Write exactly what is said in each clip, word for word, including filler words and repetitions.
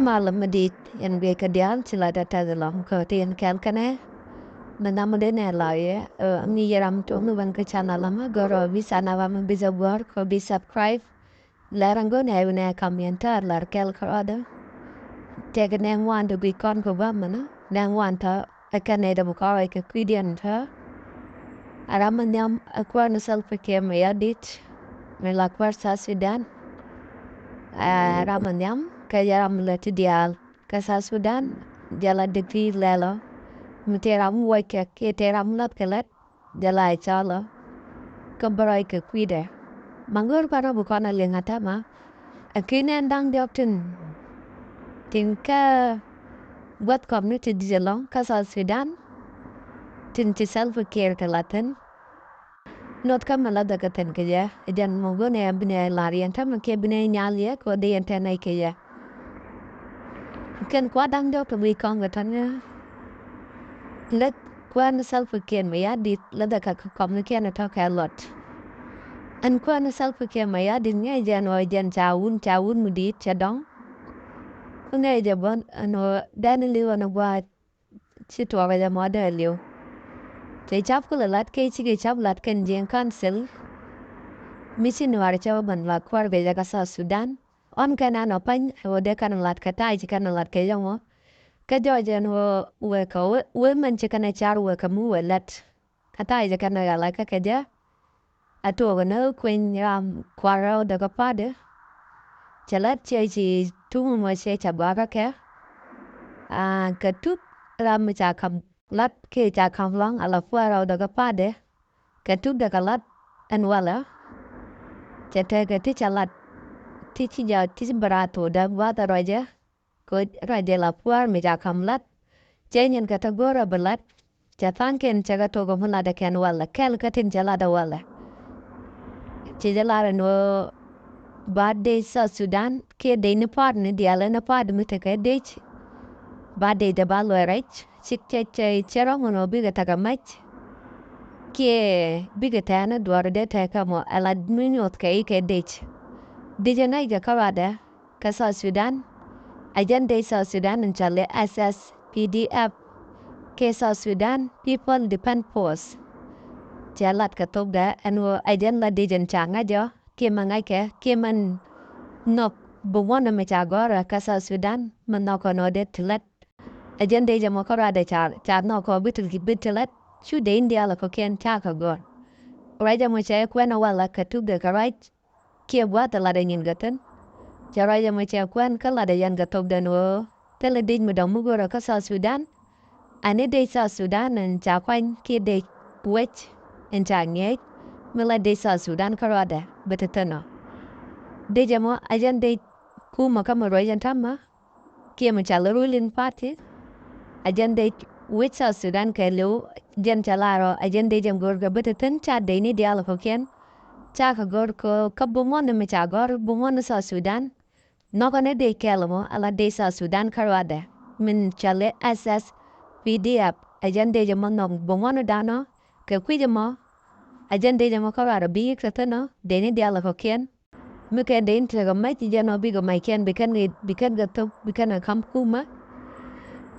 Malä mi di̱i̱t yɛn guic kɛ diaal ci la tɛth ɛlɔ̱ŋ kä ti yɛn kɛl kɛnɛ. Mi nam mi dee nɛ la yɛ mi yɛ ram tuɔm mi wän kä channel ama gɔrɔ bi sana wa mi bi jɛ guɔr kɔ bi subscribe. Lɛr ɛn go̱n ɛ winɛ kam yɛn tɛr lɛr kɛl kärɔdɛ. Tɛk nɛ ŋuan ti guic kɔn kɛ guam mɛnɛ nɛ ŋuan tɔ ɛ kɛn nɛ dɛ bi kɔn rɔy kɛ kui̱diɛn tɔ. Ɛ ram mi nhiam ɛ kuäär ni Salva Kiir Mayardit mi la kuäär South Sudan. Ɛ ram mi nhiam kɛ jɛ ram mi lät ti diaal kä South Sudan. Jɛ la dikti lɛlɔ mi tëë ram mi wäckɛ kiɛ tëë ram mi lathkɛ lät. Jɛ la ɛ cɔlɔ kä bä rɔy kɛ kui̱dɛ. Maŋör kuan rɔ bi kɔn a liŋ a tɛmɛ. Ɛ ki̱n ɛn da̱ŋ diɔ̱k tin tin kä gua̱th kɔm ni ti di̱t ɛlɔ̱ŋ kä South Sudan. Tin ci Salva Kiir kɛ la thi̱n. Noth kä mi la dhɛ kɛ thi̱n kɛ jɛ ɛ jɛn mɔ go̱n ɛ bi nɛ lar yɛn tɛmɛ kiɛ bi nɛ nyal yɛ kɛ wä dee yɛn tɛn nɛy kɛ jɛ. Kɛn kua̱r da̱ŋ diɔ̱k ti wi̱i̱ kɔŋ kɛ tɔ̱n ɛ lät kuäär ni Salva Kiir Mayardit läthɛ kɛ kɔmnikiɛn ɛ tɔ̱ kɛ luɔt. Ɛn kuäär ni Salva Kiir Mayardit ŋäc jɛ ɛn ɣöö jɛn ca wun ca wun mi di̱i̱t cɛ dɔ̱ŋ. Ŋäc jɛ bä ɛn ɣöö dɛn li̱w ɛn ɛ gua̱a̱th ci tuɔɔk jɛ mɔ dee li̱w. Cɛ cap kulɛ lat kɛ cikɛ cap lat kɛn jiɛn council. Mi ci nuaar cɛ wä bän la kuäär kɛ jɛ kä South Sudan. Ɣɔn kɛn an ɔ pa̱ny ɛ wä dee kɛn lat kɛ ta̱a̱ ci kɛn lat kɛ jɛ mɔ. Kä jɔɔc ɛn wä wekɛ wä mɛn ci kɛn ɛ car wekɛ mi wee lät. Kä ta̱a̱ ci kɛn ɛ lat kä kɛ jɛ. A tuɔɔk ni kueny ram kua̱r rɛw dee kä pa̱a̱tdɛ. Cɛ lät ciɛ ci tuŋ mɔ ciɛ ca gɔaa kä kɛ. A kɛ tup ram mi ca ka̱m lat kiɛ ca ka̱m lɔ̱ŋ a la kua̱r rɛw dee kä pa̱a̱tdɛ. Kɛ tup dee kɛ lat ɛn walɛ. Cɛ tekɛ ti ca lat ti ci jɔɔc ti ci bɛ raar thokdɛ gua̱a̱th ɛ ruacɛ. Kɛ ruacɛ la pua̱a̱r mi ca ka̱m lat. Cɛ nyin kɛ te go̱o̱rä bi lat. Cɛ tha̱a̱ŋkiɛn cɛ kɛ tok mi latdɛ kɛn walɛ kɛl kä tin cɛ latdɛ walɛ. Ci jɛ lar ɛn ɣöö ba dec South Sudan kiɛ dec ni pa̱a̱t ni diaal ɛn pa̱a̱t mi tekɛ dec. Ba dec dee ba luɔc rɛc cik cɛ cɛ cɛ rɔ̱ŋ ɛn ɣöö bikɛ tekɛ mac. Kiɛ bikɛ tɛ̈ɛ̈n ɛ duɔ̱ɔ̱r dee tekɛ mɔ ɛ la mi nyoth kɛ i̱ kɛ dec. Dec ɛ nɛy kɛ kä ruadɛ. Kä South Sudan. Ɛ jɛn dec South Sudan in cɔal i̱ S S P D F. Kɛ South Sudan People Defense Force. Cɛ lat kɛ thokdɛ ɛn ɣöö ɛ jɛn la dec in ca ŋa̱c ɔ kiɛ mɛ ŋa̱ckɛ kiɛ mɛn nhɔk bi ŋuɔ̱n mi ca gɔ̱rä kä South Sudan mɛ nhɔk kɔn ɣöö dee ti lät. Ɛ jɛn dec ɛmɔ kä ruadɛ ca ca nhɔk kɔ bi ti bi ti lät. Cu dec in diaal ɛ kɔ̱kiɛn ca kɛ gɔ̱r. Ruac ɛmɔ cɛ kuɛn ɛ walɛ kɛ thokdɛ kɛ ruac. Kiɛ gua̱a̱th ɛ lat ɛ nyin kɛ thi̱n. Cɛ ruac ɛmɔ cɛ kuɛn kä lat ɛ yɛn kɛ thokdɛn ɣöö thilɛ dec mi dɔ̱ŋ mi go̱rä kä South Sudan. Ani dec South Sudan ɛn ca kuany kiɛ dec wec ɛn ca ŋi̱eec mi la dec South Sudan kä ruadɛ bɛ te thi̱n ɔ. Dec ɛmɔ ɛ jɛn dec kumä kä mi ruec ɛn ta̱mä. Kiɛ mi ca lɛ ruling party. A jɛn dec wec South Sudan kɛ liw jɛn ca lar ɔ a jɛn dec ɛn go̱r kɛ bä te thi̱n ca dec ni diaal kɔ̱kiɛn. Ca kɛ go̱r kɛ kä bi ŋuɔ̱n mi ca gɔ̱r bi ŋuɔ̱n South Sudan. Nhɔkɛ ni dec kɛl mɔ a la dec South Sudan kä ruadɛ min ca lɛ S S P D F a jɛn dec ɛmɔ nhɔk bi ŋuɔ̱n danɔ kɛ kui̱c ɛmɔ. A jɛn dec ɛmɔ kä ruadɛ bi yik te thi̱n ɔ dec ni diaal kɔ̱kiɛn. Mi kɛn dee in tekɛ mac ci jɛn ɔ bikɛ mac kɛn bi kɛn kɛ bi kɛn kɛ thop bi kɛn kɛ ka̱m kumä.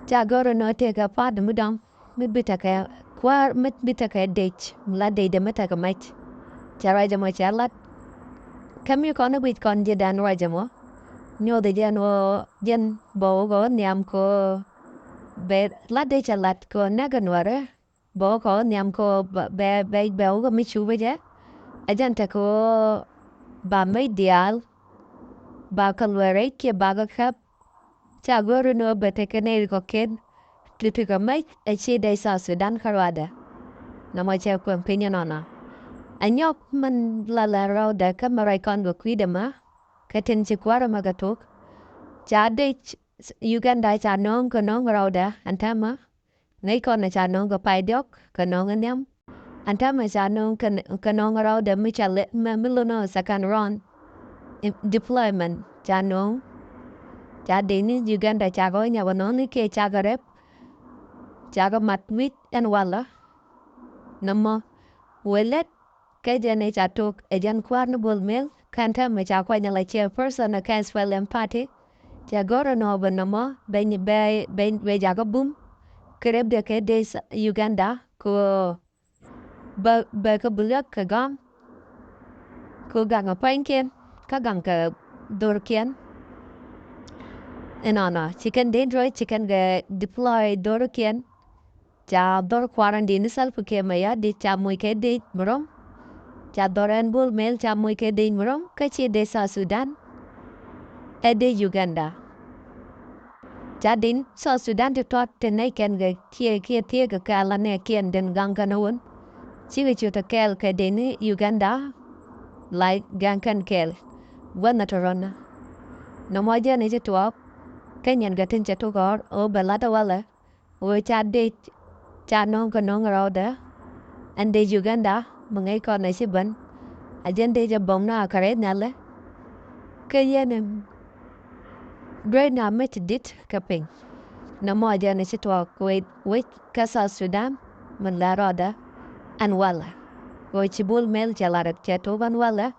Ca gör inɔ tekɛ pa̱a̱t mi dɔ̱ŋ mi bi tekɛ kuäär mi bi tekɛ dec mi la dec dee mi tekɛ mac. Ca ruac ɛmɔ ca lat. Kä mi kɔn i̱ guic kɔn ji̱ dan ruac ɛmɔ. Nyothɛ jɛn ɣöö jɛn bɛ wä kɛ wä nhiam kɛ ɣöö bɛ lat dec ca lat kɛ ɣöö näk kɛ nuäärä. Bɛ wä kɛ wä nhiam kɛ ɣöö bɛ bɛ bɛ wä kɛ mi cupä jɛ. Ɛ jɛn tekɛ ɣöö ba mec diaal ba kɛ luɛɛr rɛc kiɛ ba kɛ käp. Ca go̱o̱r in ɣöö bɛ tekɛ nɛy kɔ̱kiɛn ti tekɛ mec ɛ ci dec South Sudan kä ruadɛ. Nɔmɔ cɛ kuɛm piny inɔnɔ. Ɛ nyɔk min la lɛl rɛwdɛ kä mi ruac kɔn kɛ kui̱dɛ mɛ kɛ tin ci kuäärä mɛ kɛ tok. Ca dec Uganda ca nööŋ kɛ nööŋ rɛwdɛ ɛn täämɛ. Ŋäc kɔn ɛ ca nööŋ kɛ pay diɔ̱k kɛ nööŋ ɛ nhiam. Ɛn täämɛ ca nööŋ kɛ nööŋ rɛwdɛ mi ca lɛ mɛ mi lo̱n ɔ second round deployment ca nööŋ. Ca dec ni Uganda ca kɛ wä nyɔk ɛ nööŋ ni kiɛ ca kɛ rɛp. Ca kɛ mat wi̱c ɛn walä. Nɔmɔ wëë lät. Kä jɛn ɛ ca tok ɛ jɛn kuäär ni Bol Mel kɛn täämɛ ca kuany ala chairperson ɛ kɛ SPLM party. Cɛ gɔ̱r ɛnɔ bɛ nɔmɔ bɛ bɛ bɛ jakä bum kɛ rɛpdɛ kɛ dec Uganda kɛ ɣöö bɛ bɛ kɛ bi liak kɛ gam kɛ gaŋ kɛ pua̱nykiɛn kä gaŋ kɛ dhorkiɛn. Ɛnɔnɔ ci kɛn dec ruɔ̱c ci kɛn kɛ deploy dhorkiɛn. Ca dhɔr kua̱ran dini Salva Kiir Mayardit ca moc kɛ dec mi rɔm. Ca dhɔr ɛn Bol Mel ca moc kɛ dec mi rɔm kä ci dec South Sudan. Ɛ dec Uganda. Ca dec South Sudan ti tɔt ti nɛy kɛn kɛ kiɛ kiɛ thiek kɛ kɛɛl anɛ kiɛn den gaŋ kɛn wun. Cikɛ cu ti kɛɛl kɛ dec ni Uganda. Like gaŋ kɛn kɛɛl. Gua̱n na ti rɔn na. Nɔmɔ jɛn i̱ ci tuɔɔk. Kä nyɛn kɛ tin cɛ tuk ɣɔr ɣöö bɛ lat ɛ walɛ. Ɣöö ca dec ca nöŋ kɛ nöŋ rɔɔdɛ. Ɛn dec Uganda mi ŋäc kɔn ɛ ci ben. A jɛn dec ɛ bom na a kɛ rɛy nhialɛ. Kä yɛn ɛm duec na mec ti dit kɛ piny. Nɔmɔ a jɛn ɛ ci tuɔɔk wec wec kä South Sudan min la rɔɔdɛ. Ɛn walɛ ɣöö ci Bol Mel cɛ lat cɛ tuɔɔk ɛn walɛ.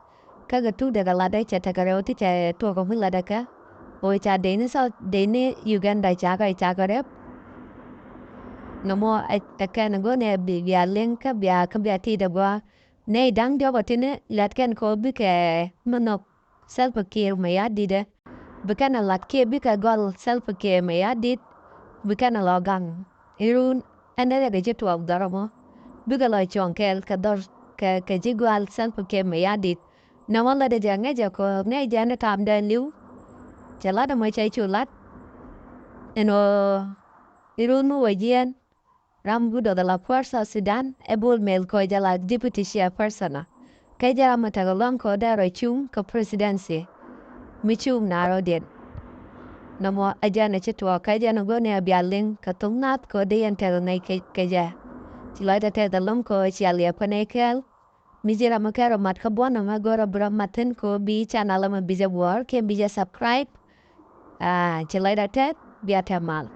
Kä kɛ tuk dee kɛ latdɛ cɛ tekɛ rɛw ti cɛ tuɔɔk kɛ mi latdɛ kɛ. Ɣöö ca dec ni South dec ni Uganda ca kɛ ca kɛ rɛp. Nɔmɔ ɛ kɛn go̱n ɛ bi bia liŋ kä bia kä bia ti̱i̱t ɛ gɔaa. Nɛy da̱ŋ diɔ̱k ɔ tini lat kɛn kɛ ɣöö bikɛ mi nhɔk Salva Kiir Mayardit ɛ. Bi kɛn ɛ lat kiɛ bikɛ gɔl Salva Kiir Mayardit. Bi kɛn ɛ lɔ gaŋ irun. Ɛn ɛ riɛk ɛ ci tuɔɔk dhɔr ɛmɔ bikɛ lɔ cuɔ̱ŋ kɛɛl kɛ dhɔr kɛ kɛ ji̱ gua̱a̱l Salva Kiir Mayardit. Nɔmɔ latdɛ jɛ ŋäcɛ kɛ ŋäc jɛ ni tamdɛ li̱w. Cɛ lat ɛmɔ cɛ cu lat. Ɛn ɣöö irun mi wä jiɛn ram bi duɔth ala kuäär South Sudan ɛ Bol Mel kɛ ɣöö jɛ la deputy chairperson ɔ. Kɛ jɛ ram mi tekɛ luaŋ kɛ ɣöö dee rɔ cuŋ kɛ presidency. Mi cuŋ na rɔ̱diɛn. Nɔmɔ ɛ jɛn ɛ ci tuɔɔk kɛ jɛn ɛ go̱o̱r ni ɛ bia liŋ kɛ thok nath kɛ ɣöö dee yɛn tekɛ ŋäc kɛ kɛ jɛ. Ci lɔcdɛ tekɛ lom kɛ ɣöö cia liɛp kɛ nɛy kɛɛl. Mi ji̱ ram mi kɛn rɔ mat kä buɔ̱n ɛmɛ go̱o̱r ɛ bi rɔ mat thi̱n kɛ ɣöö bi channel ɛmɛ bi jɛ guɔ̱ɔ̱r kiɛ bi jɛ subscribe. Aa ci lɔcdɛ tekɛ bia tɛm mal.